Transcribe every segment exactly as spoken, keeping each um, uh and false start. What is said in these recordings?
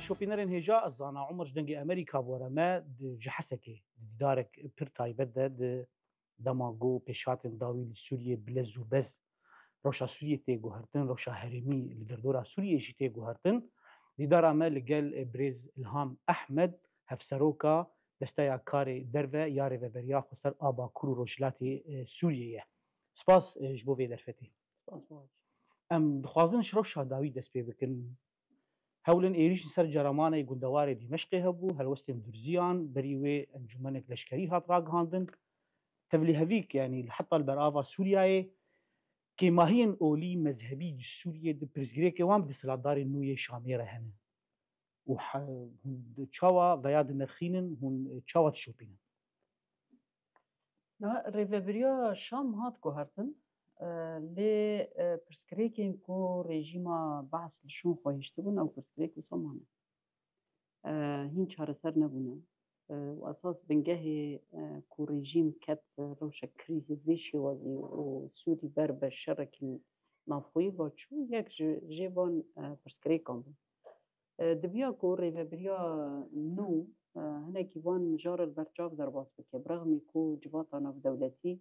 Şopînerên hêja, ez zana Omer ji Dengê Amerîka bi we re me di, ji Hesekê di dîdarek pir taybet de di dema ku pêşhatên dawî li Sûriyê bi lez û bez rewşa Sûriyê tê guhertin, rewşa herêmî li derdora Sûriyê jî tê guhertin. Dîdara me li gel, e, birêz Ilham Ehmed, hevseroka Desteya Karê Derve ya Rêveberiya Xweser a Bakur û Rojhilatê, e, Sûriyê ye. Spas, e, ji bo vê derfetê. Spas, baş. Em dixwazin ji rewşa dawî dest pê bikin. Hewlên êrîş li ser ceramanê gundewarê Dîmeşqê hebû, helwestên Durziyan, berî wê encûmenek leşkerî hat ragihandin. Tevlîhevîk, yanî li heta li ber ava Sûriyayê, kêmahiyên olî mezhebî di Sûriyê de pirsgirêkê wan bi desthilatdarên nû yê Şamê re hene. Û he-, hûn di çawa veya dinirxînin, hûn çawa dişopînin? Niha rêvebiriya Şam hat guhertin, e, lê, e, pirsgirêkên ku rejîma Baas li şûn xwe hiştibûn, ew pirsgirêk wisa mane. E, hîn çareser nebûne. E, û esas bingehê, e, ku rejîm ket rewşek krîzê vê şêwazî û Sûrî ber bi şerekî navxweyî ve çû, yek ji, jê van, e, pirsgirêkan bû. E, dibiya ku rêvebiriya nû, e, hinekî van mijarê li ber çav derbas bike, bi rexmî ku civata navdewletî,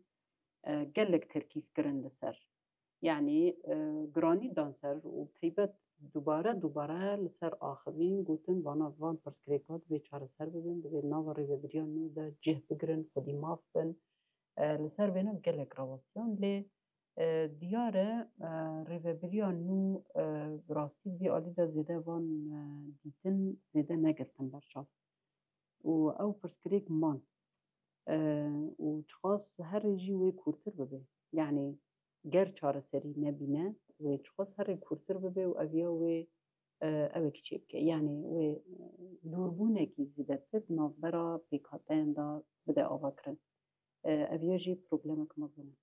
e, gelek terkîz kirin li ser. Yanî, e, giranî dan ser û taybet dubare dubare li ser axivîn, gotin, vana van pirsgirêka divê çareser bibin, divê nava rêvebiriya nû de cih bigirin, xwedî maf bin. E, li ser vêna gelek rawastiyan, lê, e, diyar e, e, rêvebiriya nû, e, bi rastî vî alî de zêde van, e, dîtin zêde negirtin ber çav. Û ew pirsgirêk man. E, û çiqas herê jî wê kûrtir bibe. Yanî ger çareserî nebîne, wê çiqas herê kûrtir bibe û eviya wê, e, ewekî çêbike. Yanî wê, e, dûrbûnekî zêdetir di navbera pêkhateyan de bide avakirin. E, eviya jî problemek mezin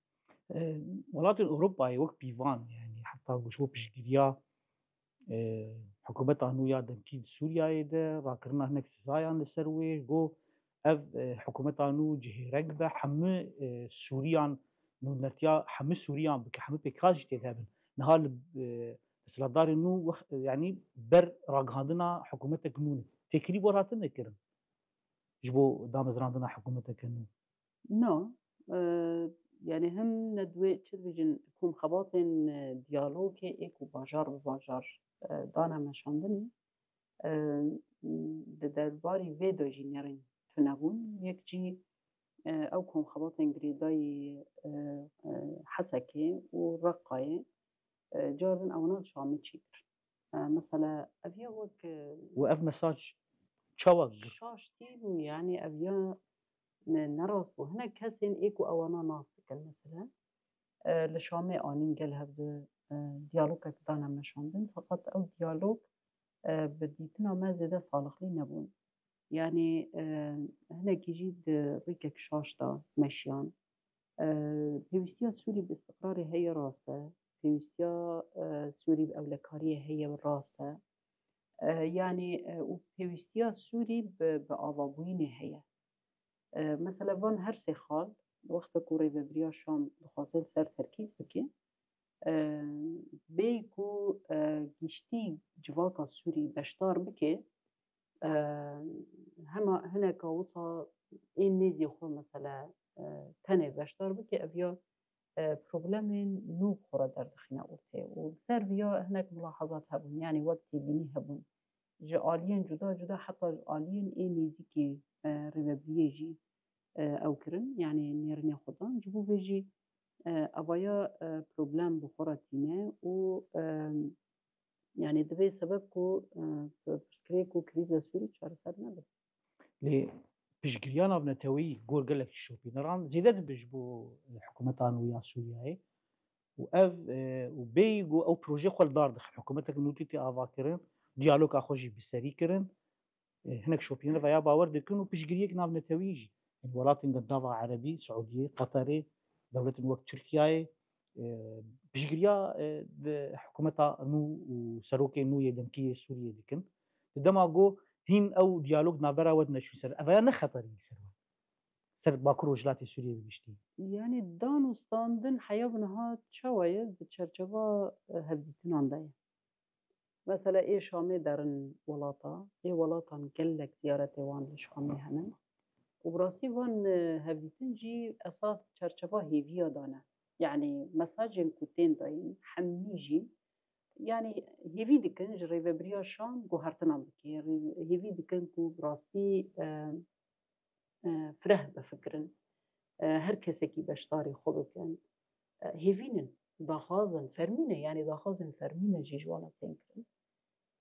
e. E, welatên Ewropayê wek pîvan, yanî heta ku ji bo piştgiriya, e, hikûmeta nû ya demkî di Sûriyeyê de rakirina hinek sizayan li ser wê, got, ev, e, hikûmeta nû cihêreng be, hemû, e, Sûriyan, nûnertiya hemû Sûriyan bike, hemû pêkhat jî tê de hebin. Niha li, e, desthilatdarên nû wext, yanî ber ragihandina hikûmetek nû ne. Têkilî bo hatin nekirin ji bo damezrandina hikûmeteke nû. Na, e, yanî him nedwê çi dibêjin, komxebatên, e, diyalogê ê ku bajar bi bajar, e, dane meşandinê, e, di derbarî vê de jî nêrîn tune bûn. Yek jî, e, ew komxebatên girêdayî, e, e, Hesekê û Reqayê, e, cardin ewana li Şamê çêkir. E, mesela, ev ya wek, e, û ev mesaj çawa gir? Şaş tî bû, yanî ev ya ne, ne rast bû. Hinek kesên ê ku ewana nas dikin, mesela, e, li Şamê anîn gel hev di, e, diyalogek dane meşandin. Feqet ew diyalog, e, bi dîtina me zêde salixlî nebûn. Yanî, e, hinekî jî di rêkek şaş de meşiyan. E, pêwîstiya Sûrî bi îstiqrarê heye, rast e. Pêwîstiya, e, Sûrî bi ewlekariyê heye, rast e. E, yanî, e, û pêwîstiya Sûrî bi, bi avabûyînê heye. E, mesela van her sê xal, wexta ku rêvebiriya Şam dixwaze li ser terkîz bike, e, bêyî ku, e, giştî civaka Sûrî beşdar bike, e, hema hineka wisa ê nêzî xwe, mesela, e, tenê beşdar bike, ev ya, e, problemên nû bi xwe re derdixîne ortê. Û li ser viya hinek mulahazat hebûn, yanî wek têbînî hebûn. Ji aliyên cuda cuda, heta ji aliyên ê nêzîkî, e, rêvebiriyê jî, e, ew kirin, yanî nêrînê xwe dan. Ji bo vê jî, e, evaya, e, problem bi xwe re tîne û, e, Yanî divê sebeb ku, e, pirsgirêk û krîza Sûrî çareser nebe. Lê piştgiriya navneteweyî gor gelek şopîneran zêde dibe ji bo, e, hikûmeta nû ya Sûriyeyê. Û ev, e, û bêyî ku ew proje xwe li dar dixin. Hikûmetek nû tê avakirin, diyaloga xwe jî bi serî kirin. E, hinek şopîner veya bawer dikin û piştgiriyek navneteweyî jî. Yanî welatên Gundava Erebî, Siûdiyê, Qeterê, dewletên wek Tirkiyeyê, e, piştgiriya, e, di hikûmeta nû û serokê nû yê demkî yê Sûriyê dikin. Di dema ku hîn ew diyalog navbera we neçûn ser, ev ya ne xeterî li ser we. Ser Bakur Rojhilatê Sûriyê bi giştî. Yanî dan û standin heya bi niha çawa ye di çerçeva, e, hevdîtinan de ye. Mesela ê Şamê derin welata, ê welatan gelek ziyaretê wan li Şamê hene. Û bi rastî van, e, hevdîtin jî esas çerçeva hêviya dane. Yanî mesajên ku tên dayîn hemî jî, yanî hêvî dikin ji rêvebiriya Şam guhertinan bike. Rê-, hêvî dikin ku bi rastî, e, e, fireh bifikirin. E, her kesekî beşdarî xwe bikin. E, hêvî nin, daxwazin fermî ne, yanî daxwazên fermî ne jî ji wana tên kirin.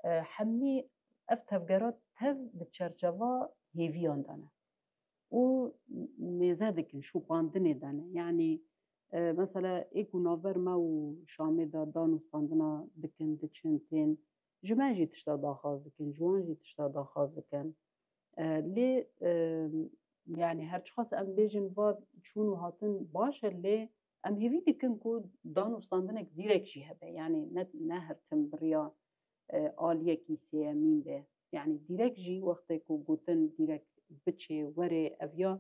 E, hemî ev tevgera tev di çerçeva hêviyan de ne. Û mêze dikin, şopandinê de ne. Yanî, e, mesela ê ku navber me û Şamê de dan û standina dikin, diçin, tên, ji me jî tişta daxwaz dikin, ji wan jî tişta daxwaz dikin. E, lê, e, yanî her çiqas em bêjin va çûn û hatin baş e, lê em hêvî dikin ku dan û standinek dîrek jî hebe. Yanî ne, ne her tim bi riya, e, aliyekî sêyemîn be. Yanî dîrek jî wextê ku gotin dîrek biçê, were, ev ya,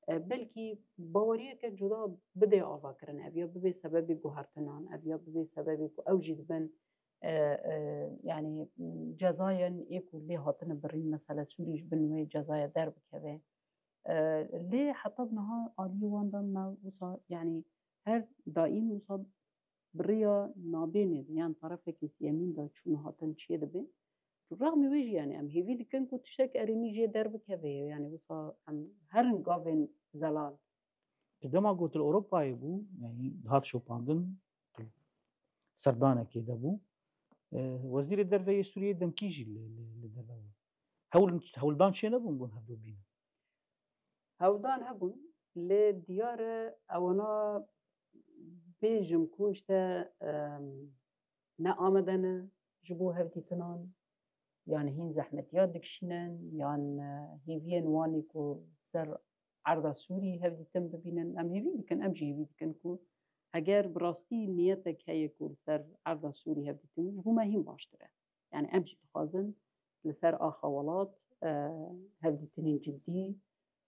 e, belkî baweriyeke cuda bidê avakirin, ev ya bibê sebebê guhertinan, ev ya bibê sebebê ku ew jî dibin, e, e, yanî cezayên ê ku lê hatine birîn, mesela Sûrî ji bin wê cezaya derbikeve. E, lê heta niha aliyê wan de me wisa, yanî her daîm wisa bi riya nabênê de yan tarafekî sêyemîn de çûn û hatin çê dibe. Tu rexmî wê jî, yanî em hêvî dikin ku tiştek erênî jê derbikeve, yanî wisa em herin gavên zelal. Di dema ku tu li Ewropayê bû, yanî dihat şopandin, tu serdanekê de bû. E, Wezîrê Derve yê Sûriyê demkî jî li, li, li derve bû. Hewl, hewldan çênebûn gon hevdu bînin. Hewldan hebûn, lê diyar e ewana bêjim ku işte, em, ne amade ne ji bo hevdîtinan, yan hîn zehmetiya dikişînin, yan, e, hêviyên wan ê ku ser erda Sûrî hevdîtin bibînin. Em hêvî dikin, em jî hêvî dikin ku heger bi rastî niyetek heye ku li ser erda Sûrî hevdîtin, ji bo me hîn baştir e. Yani em jî dixwazin li ser axa welat, e, hevdîtinên cidî,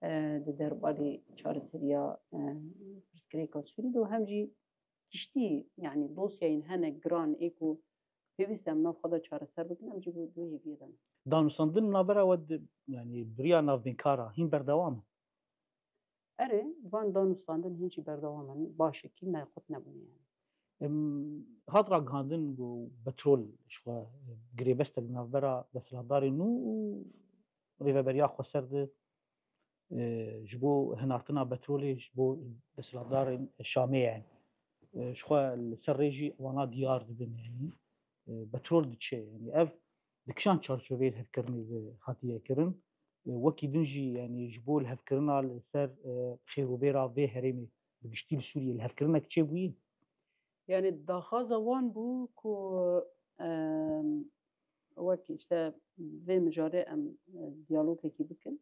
e, di derbarê çareseriya, e, pirsgirêka Sûrî de û hem jî giştî, yani dosyayên hene giran ê ku pêwîst e em nav xwe de çareser bikin, em jî bi, bi hêviyê de ne. Danûstandin navbera we di, yani bi riya navbênkara hîn berdewam e? Erê, van danûstandin hîn jî berdewam in, başekî nayqut nebûne yani. Em, hat ragihandin ku petrol ji xwe, e, girêbestek navbera desthilatdarên nû û Rêveberiya Xweser de, e, ji bo hinartina petrolê ji bo desthilatdarên Şamê yani. E, ji xwe li ser rê jî wana diyar dibin yani. E, petrol diçe yani. Ev di kîjan çarçoveyê hevkirinê de hatiye kirin? E, wekî din jî, yanî ji bo lihevkirina li ser, e, xêr û bêra vê herêmê bi giştî li Sûriyê lihevkirinek çêbûyî? Yani daxwaza wan bû ku, em, wekî işte vê mijarê em, e, diyalogekî bikin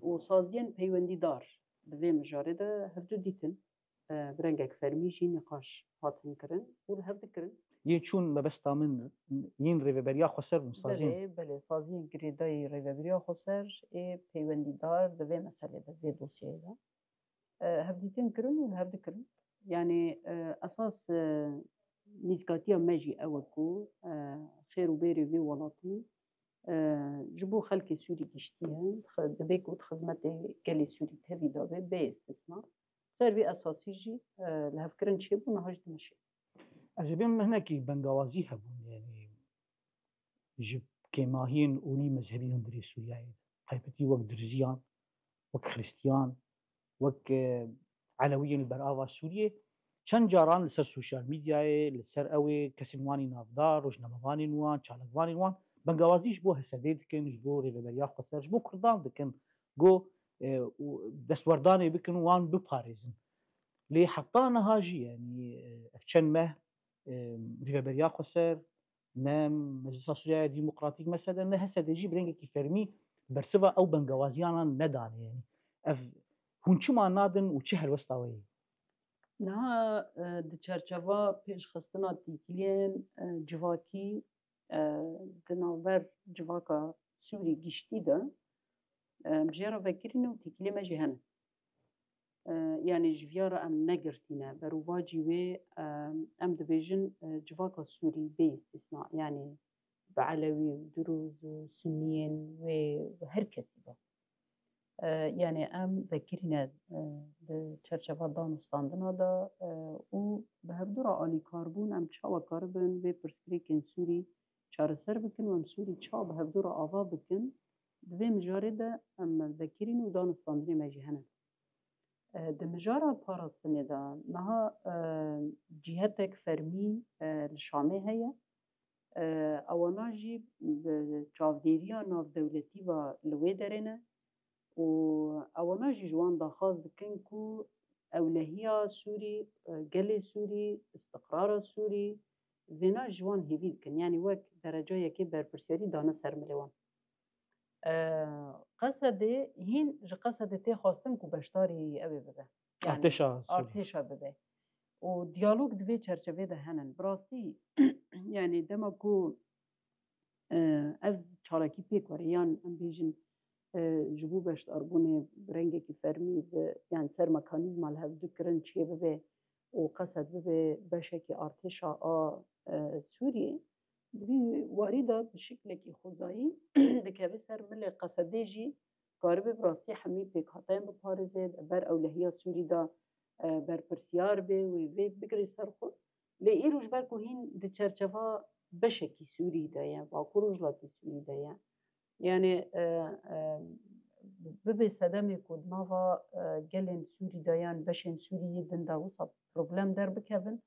û saziyên peywendîdar di vê mijarê de hevdu dîtin. E, bi rengek fermî jî nîqaş hatin kirin û li hev dikirin. Yên çûn mebesta min yên Rêveberiya Xweser bûn, saziyên. Belê, belê, saziyên girêdayî Rêveberiya Xweser ê peywendîdar di vê meselê de, vê dosyeyê de, e, hevdîtin kirin û li hev dikirin. Yanî, e, esas, e, nîzkatiya me jî ew e ku, e, xêr û bêrê vê welatî, e, ji bo xelkê Sûrî giştî ye, dixe-, dibe ku di xizmetê gelê Sûrî tevî de be, bê îstisna. Ser vê esasî jî, e, lihevkirin çêbû, niha jî dimeşe. Ez ê bêm hinekî bengawazî hebûn, yanî ji kêmahiyên olî mezhebî hundirê Sûriyeyê de. Taybetî wek Dirziyan, wek Xristiyan, wek, e, Elewiyên li berava Sûriyê. Çend caran li ser sosyal medyayê, li ser ew ê kesên wan ê navdar, rojnamevanên wan, çalakvanên wan, bengawazî ji bo H S D'ê dikin, ji bo Rêveberiya Xweser, ji bo Kurdan dikin. Go, e, û destwerdanê bikin û wan biparêzin. Lê heta niha jî, yanî, e, ev çend meh, e, Rêveberiya Xweser, ne Meclisa Sûriyeya Demokratîk, M S D, ne H S D jî bi rengekî fermî bersiva ew bengawaziyanan nedane. Yanî ev hûn çima nadin û çi helwesta we ye? Niha, e, di çerçeva pêşxistina têkiliyên, e, civakî, e, di navber civaka Sûrî giştî de, e, em jê re vekirîne û têkiliyê me jî hene. E, yanî ji viya re em negirtîne. Berovajî wê, e, em dibêjin, e, civaka Sûrî bê îstîsna. Yanî bi Elewî û Dirûz û Suniyên wê û her kesî be. E, yanî em vekirîne, e, di çerçeva danûstandina de, e, û bi hevdû re alîkarbûn em çawa karibin vê pirsgirêkên Sûrî çareser bikin û em Sûrî çawa bi hevdû re ava bikin, di vê mijarê de em vekirîn û danûstandinê me jî hene. E, di mijara parastinê de niha, e, cîhetek fermî, e, li Şamê heye. E, ewana jî bi çavdêriya navdewletî ve li wê derê ne û ewana jî ji wan daxwaz dikin ku ewlehiya Sûrî, e, gelê Sûrî, istiqrara Sûrî, vêna ji wan hêvî dikin. Yanî wek dereca yekê berpirsiyarî dane ser milê wan. E, Qesedê hîn ji Qesedê tê xwestin ku beşdarî ew ê bibe. Yanî Artêşa Sûriyê. Artêşa bibe. Û diyalog di vê çerçevê de henin. Bi rastî, yanî dema ku, e, ev çalakî pêk were, yan em bêjin, e, ji bo beşdarbûnê bi rengekî fermî bi, yan ser mekanîzma li hevdu kirin çêbibe û Qesed bibe beşekî artêşa a, e, Sûriyê, di vî warî de bi şiklekî xwezayî dikeve ser milê Qesedê jî karibe bi rastî hemî pêkhateyên biparêze, ber ewlehiya Sûrî de, e, berpirsiyar be, wê vê bigire ser xwe. Lê îro ji ber ku hîn di çerçeva beşekî Sûrî de ye, Bakur Rojhilatê Sûrî de ye. Yanî, e, e, bibe sedemê ku di nava, e, gelên Sûrî de yan beşên Sûrî yê din de wisa problem derbikevin,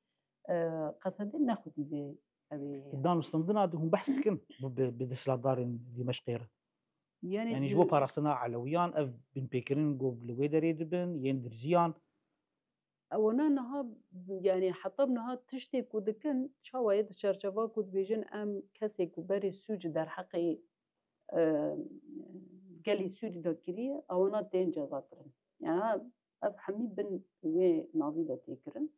e, Qesedê nexwedî vê ew ê heye. Di danûstandina de hûn behs dikin bi, bi, bi desthilatdarên Dîmeşqê re? Yanî Yanî ji di- bo parastina Elewiyan ev binpêkirin ku li wê derê dibin, yên Dirziyan? Ewana niha, yanî heta bi niha tiştê ku dikin, çawa ye di çerçeva ku dibêjin em kesê ku berê sûc derheqê, e, gelê Sûrî de kiriye, ewana tên cezakirin. Yanî ev hemî bin wê navî de tê kirin.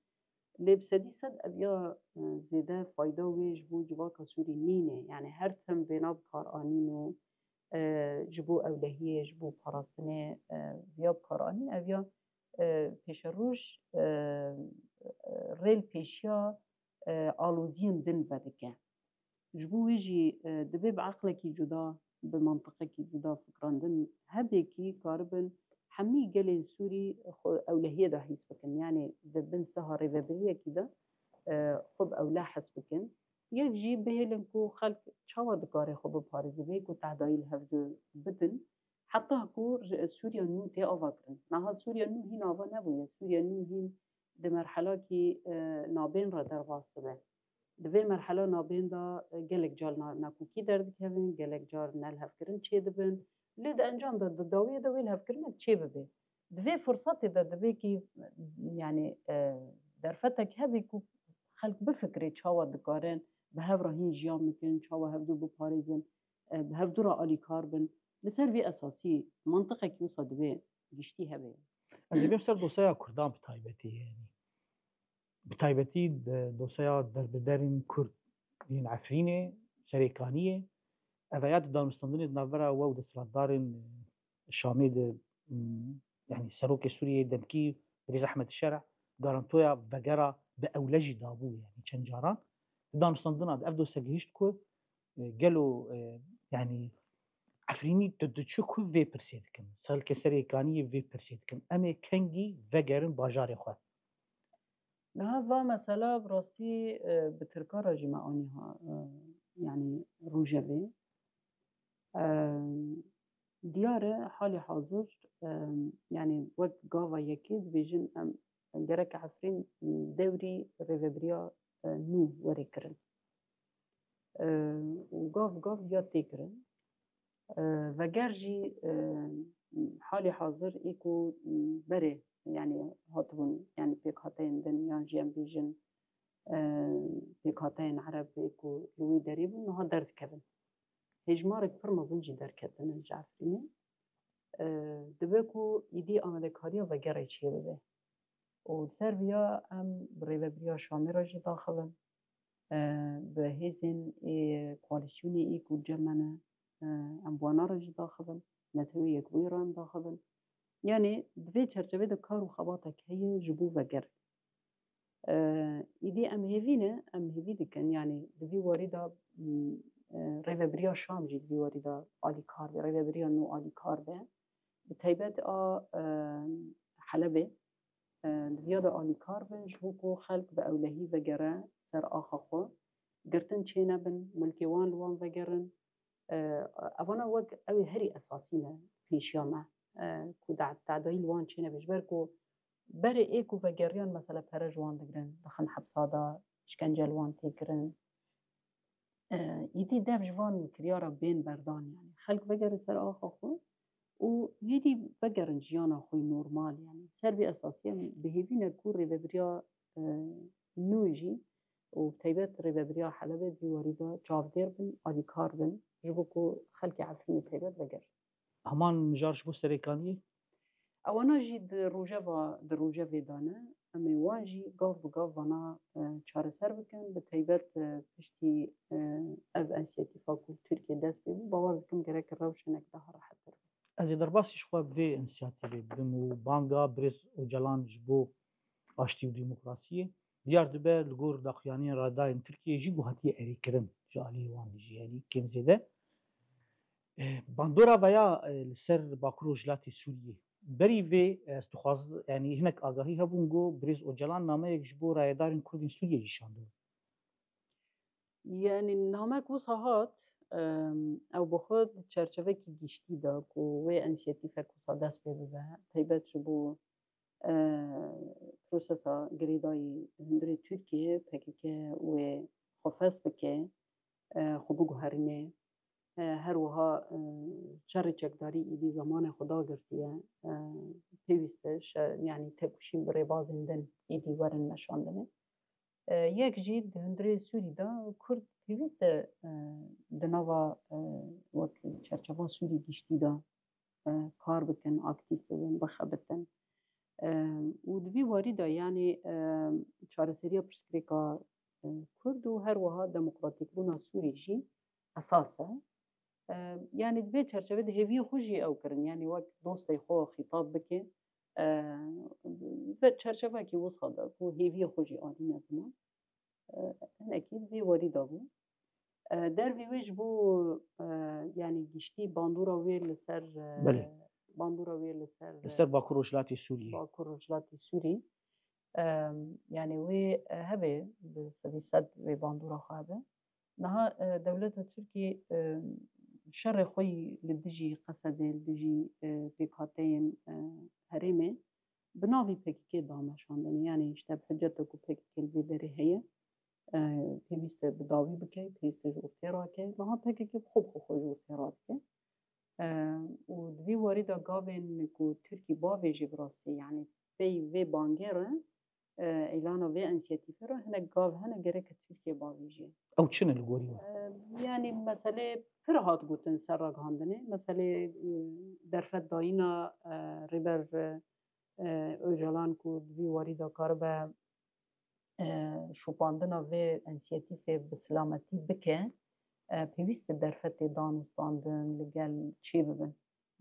Lê bi sedî sed ev ya, e, zêde fayda wê ji bo civaka Sûrî nîne. Yanî her tim vêna bi kar anîn û, e, ji bo ewlehiyê, ji bo parastinê, e, viya bi kar anîn. Ev ya, e, pêşeroj, e, e, rêl pêşiya, e, aloziyên din vedike. Ji bo wê jî, e, divê bi eqlekî cuda, bi mantiqekî cuda fikrandin hebe kî karibin hemî gelên Sûrî xwe ewlehiyê de hîs bikin. Yanî di bin siha rêvebiriyekî de, e, xwe bi ewle his bikin. Yek jî bihêlin ku xelk çawa dikare xwe biparêze, bê ku tehdayî li hev du bidin. Heta ku ji-, Sûriya nû tê ava kirin. Niha Sûriya nû hîn ava nebûye. Sûriya nû hîn di merhelakî, e, nabên re derbas dibe. Di vê merhela nabên de, e, gelek car na-, nakokî derdikevin, gelek car nelhevkirin çêdibin. Lê di encam de, di dawiyê de wê lihevkirinek çêbibe. Di vê firsatê de divê kî, yanî, e, derfetek hebe ku xelk bifikire çawa dikarin bi hev re hîn jiyan bikin, çawa hevdu biparêzin, e, bi hevdu re alîkar bin. Li ser vê esasî mantiqekî wisa divê giştî hebe. Ez ê bêm ser dosyaya Kurdan bi taybetî, yanî bi taybetî di dosyaya derbiderên Kurd yên Efrînê, Serêkaniyê, ev ya di danûstandinê di navbera we û desthilatdarên, e, Şamê de, m, yanî serokê Sûriyeyê demkî Birêz Ehmed Şer'a garantoya vegera bi ewle jî dabû, yanî çend caran. Di danûstandina de ev dosya gihişt ku, e, gelo, e, yanî Efrînî tu diçû ku vê pirsê dikin. Serokê Serêkaniyê vê pirsê dikin. Em ê kengî vegerin bajarê xwe? Niha va mesela bi rastî, e, bi Tirka re jî me anî ha, e, yanî rojevê. E, diyar e, halê hazir, e, yanî wek gava yekê dibêjin em gerek Efrîn dewrî rêvebiriya, e, nû were kirin. E, û gav gav ya tê kirin. E, veger jî, e, halê hazir ê ku berê, yanî hatibûn, yanî pêkhateyên din yan jî em bêjin, e, pêkhateyên Ereb ê ku li wî derê bûn, niha derdikevin. Hêjmarek pir mezin jî derketine ji Efrînê. E, dibe ku îdî amadekariya vegerê çêbibe. Û li ser viya em bi rêvebiriya Şamê re jî daxivin, e, bi hêzên ê koalîsyonê ê ku li cem me ne, e, em bi wana re jî daxivin, Netewê Yekbûyî re em daxivin. Yanî di vê çerçevê de kar û xebatek heye ji bo veger. E, îdî em hêvî ne, em hêvî dikin, yanî di vî warî de, m, e, rêvebiriya Şam jî di vî warî de alîkar be, rêvebiriya nû alîkar be. Bi taybet a, e, Helebê, e, di viya de alîkar bin, ji bo ku xelk bi ewlehî vegere ser axa xwe, girtin çênebin, milkê wan li wan vegerin. E, Evana wek ew ê herî esasî ne pêşiya me, e, ku da-, tedayî li wan çênebe, ji ber ku berê ê ku vegeriyan, mesela, pere ji wan digirin, dixin hepsa de, îşkence li wan tê kirin. E, Îdî dev ji van kiryara bên berdan, yani. Xelk vegerin ser axa xwe û êdî vegerin jiyana xwe yî normal, yani. Ser vê esasî em bi hêvî ne ku rêvebiriya, e, nû jî û bi taybet rêvebiriya Helebê di vî warî de çavdêr bin, alîkar bin, ji bo ku xelkê Efrînê taybet vegerin. Heman mijar ji bo Serêkaniyê? Ewana jî di rojeva, di rojevê de ne. Em ê wan jî gav bi gav vana, e, çareser bikin. Bi taybet, e, piştî, e, ev însiyatîfa ku li Tirkiyê dest pê bû, bawer dikim gerek rewş hinek daha rehettir be. Ez ê derbasî ji xwe bi vê însiyatîvê bidim û banga birêz Ocalan ji bo aştî û demokrasiyê. Diyar dibe li gor daxuyaniyên radayên Tirkiyê jî ku hatiye erêkirin ji aliyê wan jî, yanî kêm zêde. Eh, bandora veya, eh, li ser Bakur Rojhilatê Sûriyê. Berî vê, eh, ez dixwaz, yanî hinek agahî hebûn ku birêz Ocalan nameyek ji bo rayedarên Kurd ên Sûriyê jî şandiye. Yani namek wisa hat, em, ew bi xwe di çerçevekî giştî de ku wê însiyatîfek wisa dest pê bibe, taybet ji bo, e, prosesa girêdayî hundirê Tirkiyê, P K K wê xwefes bike, e, xwe biguherîne. E, her wiha, e, şerê çekdarî êdî zamanê xwe dagirtiye. E, pêwîst e, şe-, yanî têkoşîn bi rêbazên din êdî werin meşandinê. E, yek jî di hundirê Sûrî de Kurd pêwîst e, e, di nava, e, wek çerçeva Sûrî giştî de, e, kar bikin, aktîf bibin, bixebitin. E, û di vî warî de, yanî, e, çareseriya pirsgirêka, e, Kurd û her wiha demokratîkbûna Sûrî jî esas e. E, yanî di vê çerçevê de hêviyê xwe jî ew kirin, yanî wek dostê xwe xîtab bike. E, Bi çerçevekî wisa de ku hêviyê xwe jî anîne ziman. E, Hinekî di vê warî de bû. E, dervî wê ji bo, e, yanî giştî bandora wê li ser, e, Belê. Bandora wê li ser, Li ser Bakur Rojhilatê Sûriyê. Bakur Rojhilatê Sûrî. E, Yanî wê, e, hebe, bi sedî sed wê bandora xwe hebe. Niha, e, dewleta Tirkiyê, e, şerê xwe yî li dijî Qesedê, li dijî, e, pêkhateyên, e, herêmê bi navî P K K da meşandinê. Yanî işte bi hiceta ku P K K li vê derê heye, e, pêwîst e bi dawî bike, pêwîst e ji ortê rake. Niha P K K bi xwe bi xwe xwe ji ortê radike. E, û di vî warî de gavên ku Tirkî bavêjê bi rastî, yanî pey vê bangê re, e, îlana vê însiyatîfê re hinek gav hene gereke Tirkiye bavêjê. Ew çi ne li gorî we? E, Yanî meselê pir hat gotin ser ragihandinê. Meselê, e, derfet dayîna, e, Rêber, e, Ocalan ku di vî warî de karibe, e, şopandina vê însiyatîfê bi silametî bike, e, pêwîst e derfetê danûstandin li gel çêbibin.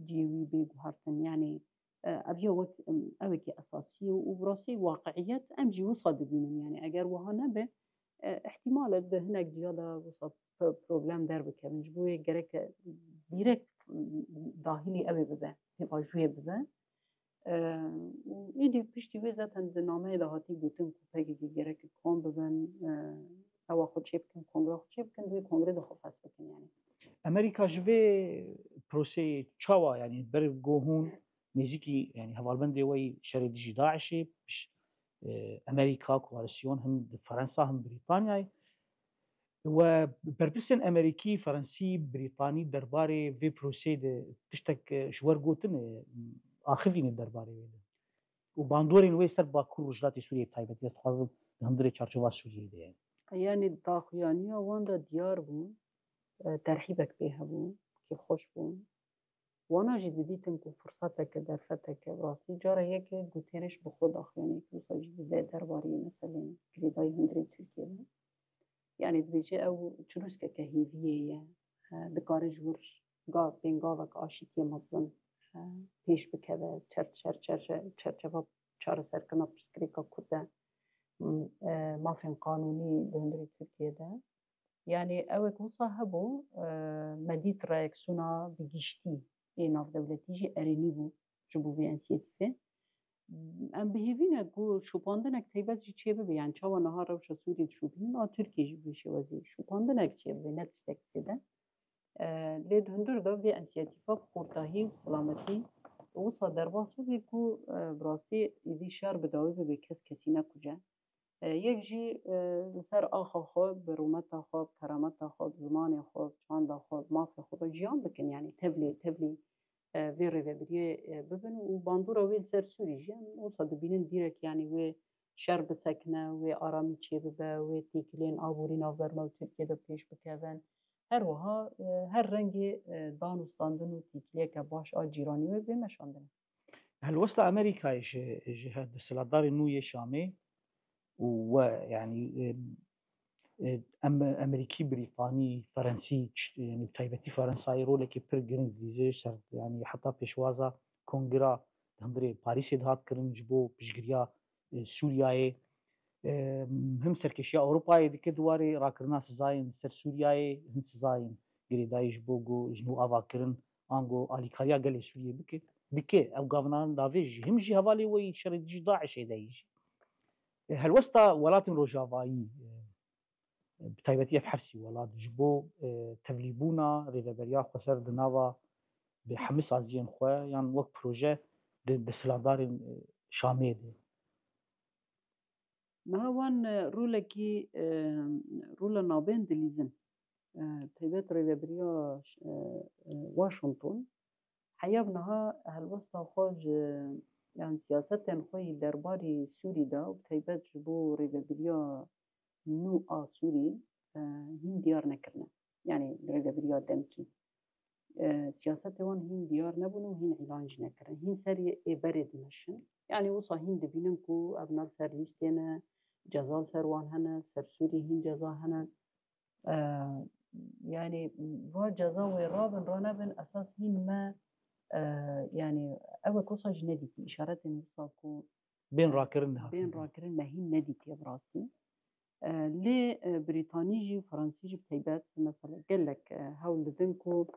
Cihê wî bê guhertin. Yanî, e, ev ya wek, em, ewekî esasî ye û bi rastî waqiiyet em jî wisa dibînin. Yanî eger wiha nebe, e, îhtîmal e di hinek ciya de wisa p-, problem derbikevin. Ji bo wê gereke dîrekt, m, dahilî ew ê bibe, pêvajoyê bibe. E, û êdî piştî wê zaten di nameyê de hatî gotin ku P K K gereke kom bibin, e, ewa xwe çêbikin, kongra xwe çêbikin, di wê kongrê de xwe fes bikin, yanî. Amerîka ji vê proseyê çawa, yanî ber ku hûn nêzîkî, yanî hevalbendê we yî şerê dijî DAIŞê, piş-, e, Amerîka, koalîsyon, him di Fransa, him Brîtanyayê, we berpirsên Amerîkî, Fransî, Brîtanî derbarê vê proseyê de tiştek, e, ji we re gotin, e, axivîne derbarê wê de? Û bandorên wê ser Bakur Rojhilatê Sûriyê bi taybetî, ez dixwazim di hundirê çarçova Sûriyeyê de ye. Yanî daxuyaniya wan de diyar bû, e, terhîbek pê hebû, kêfxweş bû. Wana jî didîtin ku firsateke, derfeteke, bi rastî cara yeke Guterres bi xwe daxuyaniyekî wisa jî dide derbarê meselên girêdayî hundirê Tirkiyê de. Yanî dibêje ew çirûskeke hêviyê ye. E, dikare ji wir ga-, pêngavek aşîtiyê mezin, e, pêş bikeve, çer-, çer-, çer-, çerçeva çareserkirina pirsgirêka Kurd de, m-, e, mafên qanûnî di hundirê Tirkiyê de. Yanî ew ê ku wisa hebû, e, me dît reaksiyona bi giştî ê navdewletî jî erênî bû ji bo vê însiyatîfê. Em bi hêvî ne ku şopandinek taybet jî çêbibe, yani çawa niha rewşa Sûriyê dişopînin, a Tirkiye jî bi vê şêwazî şopandinek çêbibe, ne tiştek zêde. E, lê di hundir de vê însiyatîfa bi xurtahî û silametî wisa derbas bibe ku, e, bi rastî êdî şer bi dawî bibe, kes kesî nekuje. E, yek jî, e, li ser axa xwe, bi rûmeta xwe, bi kerameta xwe, bi zimanê xwe, bi çanda xwe, bi mafê xwe ve jiyan bikin. Yanî tevlî, tevlî, e, vê rêvebiriyê, e, bibin û bandora wê li ser Sûrî jî em wisa dibînin dîrek, yanî wê şer bisekine, wê aramî çêbibe, wê têkiliyên aborî navber me û Tirkiye de pêş bikevin. Her wiha, e, her rengê, e, dan û standin û têkiliyeke baş a cîranî wê bê meşandin. Helwesta Amerîkayê ji, ji he-, desthilatdarên nû yê Şamê û we, yanî, e, e, em-, Amerîkî, Brîtanî, Ferensî, ç-, yanî bi taybetî Ferensayê rolekê pir giring didîze ser, yanî heta pêşwaza kongira di hundirê Parîsê de hat kirin ji bo piştgiriya, e, Sûriyayê. E, him serkêşiya Ewropayê dike di warê rakirina sizayên li ser Sûriyayê, him sizayên girêdayî ji bo ku ji nû ava kirin, ango alîkariya gelê Sûriyê bike, dike. Ew gavnan davê jî, him jî hevalê we yî şerê dijî DAIŞê de yî jî. E, helwesta welatên rojavayî, e, bi taybetî ev her sî welat ji bo, e, tevlîbûna rêveberiya xweser di nava bi hemî saziyên xwe yan wek proje di desthilatdarên, e, Şamê de. Niha wan, e, rolekî, e, rola navbên dilîzin. E, taybet rêvebiriya, e, e, Washington heya bi niha helwesta xwe ji, yan siyasetên xwe yî derbarî Sûrî de û bi taybet ji bo rêvebiriya nû a Sûrî, e, hîn diyar nekirine. Yanî rêvebiriya demkî. E, siyasetê wan hîn diyar nebûn û hîn îlan jî nekirin. Hîn serê ê berê dimeşin. Yanî wisa hîn dibînin ku ev nav ser lîstê ne, ceza li ser wan hene, ser Sûrî hîn ceza hene. E, yanî va ceza wê rabin, ranebin, esas hîn me, e, yanî ew e ku wisa jî nedîtî, îşaretên wisa ku bên rakirin nehatin. Bên rakirin me hîn nedîtiye bi rastî. E, lê, e, Brîtanî jî, Fransî jî bi taybet, mesela gelek, e, hewl didin ku,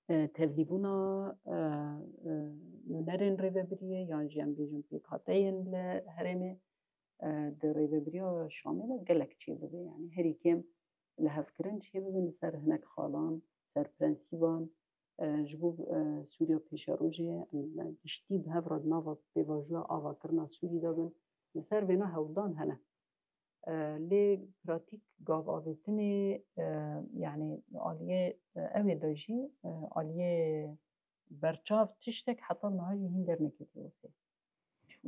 e, tevlîbûna, e, e, nûnerên rêvebiriyê yan jî em bêjin pêkhateyên li herêmê, e, di rêvebiriya Şamê de gelek çêbibe. Yanî herî kêm lihevkirin çêbibin li ser hinek xalan, ser prensîban, e, ji bo, e, Sûriya pêşerojê, em, e, giştî bi hev re di nava pêvajoya avakirina Sûrî de bin. Li ser vêna hewldan hene. E, lê pratîk gav avêtinê, e, yanî aliyê, e, ew ê de jî, e, aliyê berçav tiştek heta niha jî hîn derneketiye ortê.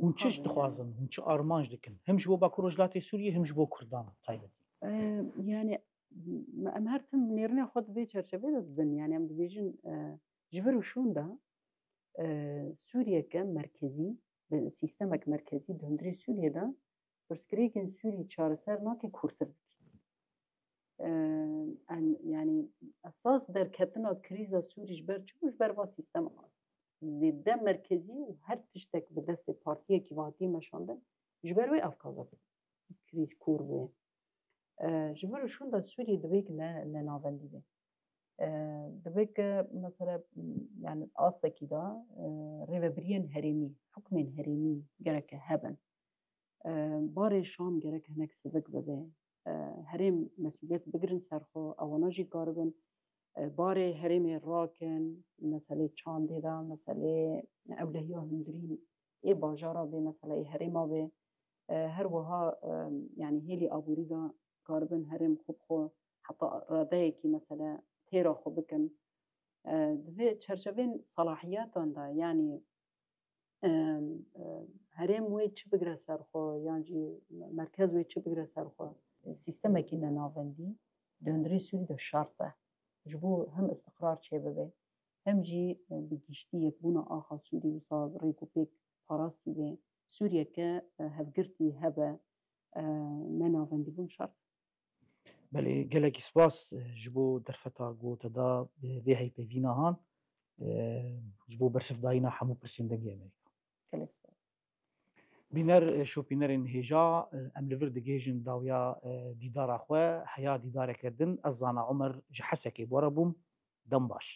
Hûn çi Tabii, dixwazin? Hûn çi armanc dikin? Him ji bo Bakur Rojhilatê Sûriyê, him ji bo Kurdan taybetî. E, yanî, em her tim nêrîna xwe di vê çerçevê de didin. Yanî, em dibêjin, e, ji vir û şûnda, e, Sûriyeke merkezî, bi sîstemek merkezî di hundirê Sûriyê de, pirsgirêkên Sûrî çareser nake, kûrtir dike. E, em, yanî, esas derketina krîza Sûrî ji ber çi bû? Ji ber va sîstema zêde merkezî û her tiştek bi destê partiyekî ve hatiye meşandin, ji ber wê ev kaza krîz kûr bûye. E, ji vir û şûnda Sûriyê divê ki ne, ne navendî be. E, divê ki, mesela, yani astekî de, e, rêvebiriyên herêmî, hukmên herêmî gereke hebin. E, barê Şam gerek hinek sivik bibe. E, herêm mesûliyet bigirin ser xwe, ewana jî karibin, e, barê herêmê rakin, meselê çandê de, meselê ewlehiya hundirîn ê bajara bê, meseleyê herêma bê. E, her wiha, e, yani hêlî aborî de karibin herêm xwe bi xwe heta radeyekî, mesele, têra xwe bikin. E, di vê çerçevên salahiyetan de, yani, e, e, herêm wê çi bigre ser xwe, yan jî merkez wê çi bigre ser xwe, sîstemekî nenavendî di hundirê Sûrî de şert e. Ji bo hem istiqrar çêbibe, hem jî, e, bi giştî yekbûna axa Sûrî wisa rêk û pêk parastî be, Sûriyeke, e, hevgirtî hebe, e, ne navendîbûn şert. Belê, gelekî spas, e, ji bo derfeta ku te da, e, vê heypevîna han, e, ji bo bersivdayîna hemû pirsên Dengê Amerîka. Gelek spas. Bîner, şopînerên hêja, em li vir digihêjin dawiya dîdara xwe, heya dîdareke din. Ez Zana Omer ji Hesekê bi we re bûm. Dem baş.